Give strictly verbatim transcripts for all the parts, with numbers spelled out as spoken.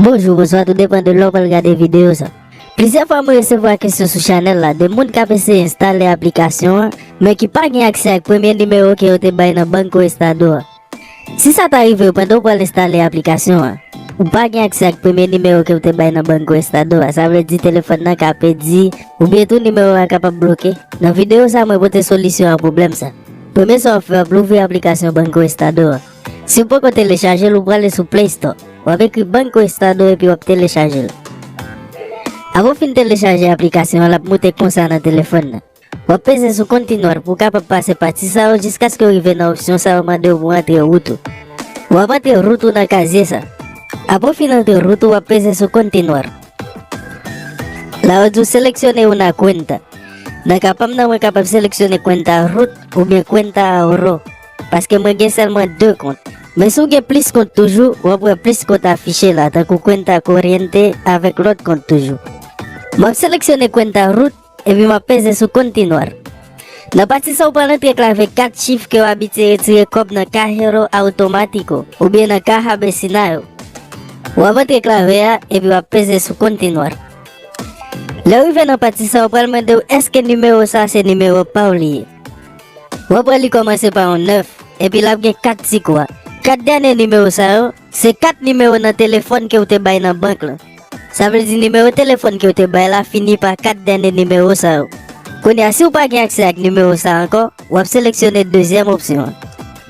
Bonjou, bonswa, tou depann de lè w pral gade videyo sa. Plizyè fwa mwen resevwa kesyon sou chanèl la de moun k ap eseye enstale aplikasyon an, men ki pa gen aksè ak premye nimewo ke yo te bay nan Banco Estado a. Si sa ta rive w pandan w pral enstale aplikasyon an, ou pa gen aksè ak premye nimewo ke w te bay nan Banco Estado a, sa vle di telefòn nan ka pèdi, oubyen tou nimewo a kapab bloke. Nan videyo sa, mwen pote solisyon a pwoblèm sa. Premye sa w ap fè, w ap louvri aplikasyon Banco Estado a. Si w poko telechaje l, ou prale sou Play Store. W ap ekri Banco Estado epi w ap telechaje l. Apre w fin telechaje aplikasyon an, l ap moute konsa nan telefòn nan. W ap peze sou continuar pou w kapab pase pati sa yo jiskaske w rive nan opsyon sa yo mande w pou w antre wout ou. W ap antre wout ou nan kazye sa. Apre w fin antre wout ou, w ap peze sou continuar. La yo di w seleccione una cuenta. Nan ka pa m nan, mwen kapab seleksyone cuenta root oubyen cuenta ahorro, paske mwen gen sèlman de kont. Men si w gen plis kont toujou, w ap wè plis kont afiche la, tankou cuenta corriente avèk lòt kont toujou. M ap seleksyone cuenta root, epi m ap peze sou continuar. Nan pati sa, w pral antre klavye kat chif ke w abitye retire kòb nan cajero automático oubyen nan caja vecina yo. W ap antre klavye a, epi w ap peze sou continuar. Lè w rive nan pati sa, yo pral mande w èske nimewo sa se nimewo pa w li ye. W ap wè li kòmanse pa yon nèf, epi l ap gen kat ti kwa. Kat dènye nimewo sa yo, se kat nimewo nan telefòn ke w te bay nan bank lan. Sa vle di nimewo telefòn ke w te bay la fini pa kat dènye nimewo sa yo. Kounye a, si w pa gen aksè ak nimewo sa ankò, w ap seleksyone dezyèm opsyon an.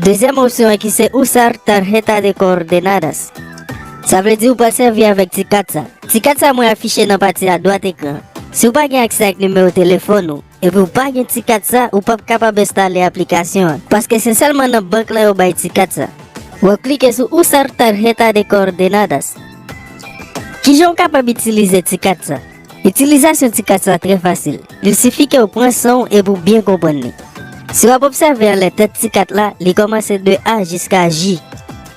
Dezyèm opsyon an ki se usar tarjeta de coordenadas. Sa vle di ou pral sèvi avèk ti kat sa. Ti kat sa mwen afiche nan pati adwat ekran. Si w pa gen aksè ak nimewo telefòn ou, epi w pa gen ti kat sa, ou p ap kapab enstale aplikasyon an, paske se sèlman nan bank lan yo bay ti kat sa. W ap klike sou usar tarjeta de coordenadas. Kijan w kapab itilize ti kat sa? Itilizasyon ti kat sa trè fasil. Li sifi ke w pran san w epi w byen konprann li. Si w ap obsève anlè tèt ti kat la, li kòmanse de A jiska J.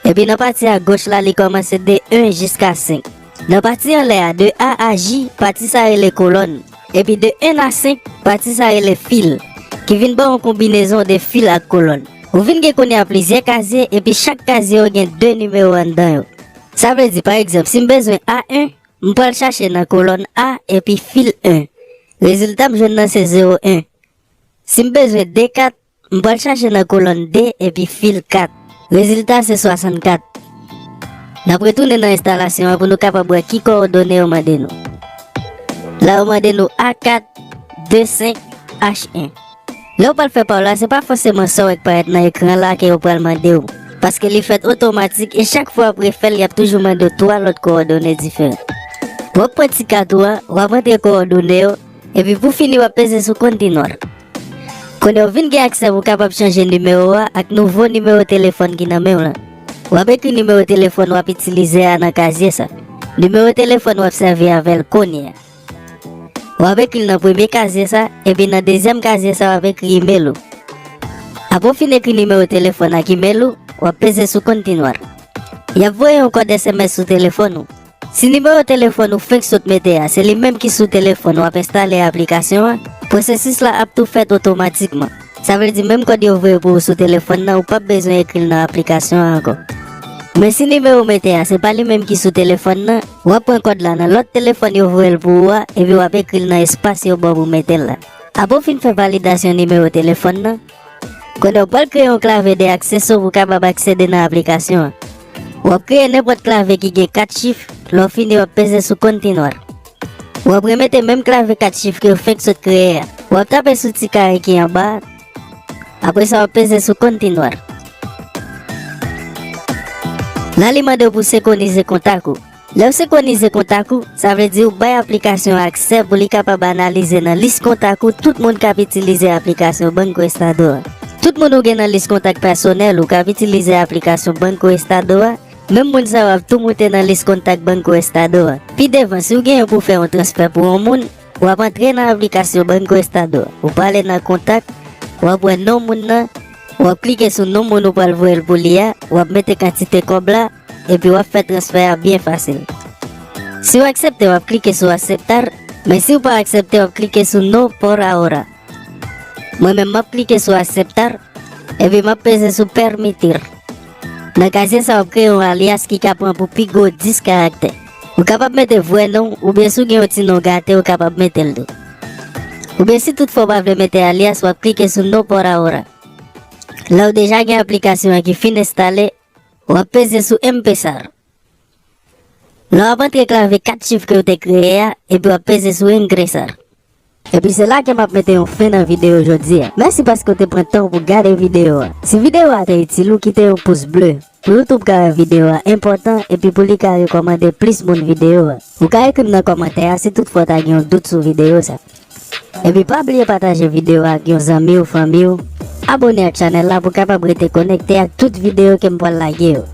Epi nan pati agoch la, li kòmanse de en jiska senk. Nan pati anlè a, de A a J, pati sa rele kolòn. Epi de en a senk, pati sa rele fil, ki vin ba w yon konbinezon de fil ak kolòn. Ou vin gen kounye a plizyè kazye, epi chak kazye yo gen de nimewo anndan yo. Sa vle di, pa egzanp, si m bezwen A en, m pral chache nan kolòn A epi fil en. Rezilta m jwenn nan se zewo en. Si m bezwen de kat, m pral chache nan kolòn de epi fil kat. Rezilta se swasannkat. N ap retounen nan enstalasyon an pou nou kapab wè ki kowòdone yo mande nou. La yo mande nou A kat de senk H en. Lè w pral fè pa w la, se pa fòseman sa w wè k parèt nan ekran la ke yo pral mande w, paske li fèt otomatik e chak fwa w ap refè l, y ap toujou mande w twa lòt kowòdone diferan. W ap pran ti kat ou a, w ap antre kowòdone yo, epi pou fini w ap peze sou continuar. Kounye a w vin gen aksè pou w kapab chanje nimewo a ak nouvo nimewo telefòn ki nan men w lan. W ap ekri nimewo telefòn w ap itilize a nan kazye sa. Nimewo telefòn w ap sèvi avè l kounye a. W ap ekri l nan premye kazye sa, epi nan dezyèm kazye sa w ap ekri imèl ou. Apre w fin ekri nimewo telefòn ak imèl ou, w ap peze sou continuar. Y ap voye yon kòd S M S sou telefòn ou. Si nimewo telefòn ou fenk sot mete a se li menm ki sou telefòn w ap enstale aplikasyon an, pwosesis la ap tou fèt otomatikman. Sa vle di menm kòd yo voye pou ou sou telefòn nan, ou p ap bezwen ekri l nan aplikasyon an ankò. Men si nimewo w mete a se pa li menm ki sou telefòn nan, w ap pran kòd la nan lòt telefòn yo voye l pou ou a, epi w ap ekri l nan espas yo ba w pou mete l la. Apre w fin fè validasyon nimewo telefòn nan, kounye a w pral kreye yon klavye de akseso pou w kapab aksede nan aplikasyon an. W ap kreye nenpòt klavye ki gen kat chif, lè w fini w ap peze sou continuar. W ap remete menm klavye kat chif ke w fenk sot kreye a. W ap tape sou ti kare ki anba a. Apre sa, w ap peze sou continuar. La, li mande w pou senkwonize kontak ou. Lè w senkwonize kontak ou, sa vle di ou bay aplikasyon an aksè pou li kapab analize nan lis kontak ou tout moun k ap itilize aplikasyon Banco Estado a. Tout moun ou gen nan lis kontak pèsonèl ou k ap itilize aplikasyon Banco Estado a, menm moun sa yo ap tou moute nan lis kontak Banco Estado a. Pi devan, si w genyen pou w fè yon transfè pou yon moun, w ap antre nan aplikasyon Banco Estado a. Ou prale nan kontak, w ap wè non moun nan, w ap klike sou non moun ou pral voye l pou li a, w ap mete kantite kòb la, epi w ap fè transfè a byen fasil. Si w aksepte, w ap klike sou aceptar, men si w pa aksepte, w ap klike sou no por ahora. Mwen menm, m ap klike sou aceptar, epi m ap peze sou permitir. Nan kazye sa, w ap kreye yon alyas ki ka pran pou pi gwo dis karaktè. Ou kapab mete vrè non w, oubyen si w gen yon ti non gate, ou kapab mete l tou. Oubyen si toutfwa w pa vle mete alyas, w ap klike sou No por ahora. Lè w deja gen aplikasyon an ki fin enstale, w ap peze sou empezar. Lè w ap antre klavye kat chif ke w te kreye a, epi w ap peze sou ingresar. Epi se la ke m ap mete yon fen nan videyo jodi a. Mèsi paske w te pran tan w pou gade videyo a. Si videyo a te itil ou, kite yon pous ble. Pou YouTube ka wè videyo a enpòtan epi pou li ka rekòmande plis moun videyo a. Ou ka ekri m nan kòmantè a si toutfwa w ta gen yon dout sou videyo sa. Epi pa bliye pataje videyo a ak yon zanmi w, fanmi w. Abone ak chanèl la pou w kapab rete konekte ak tout videyo ke m pral lage yo.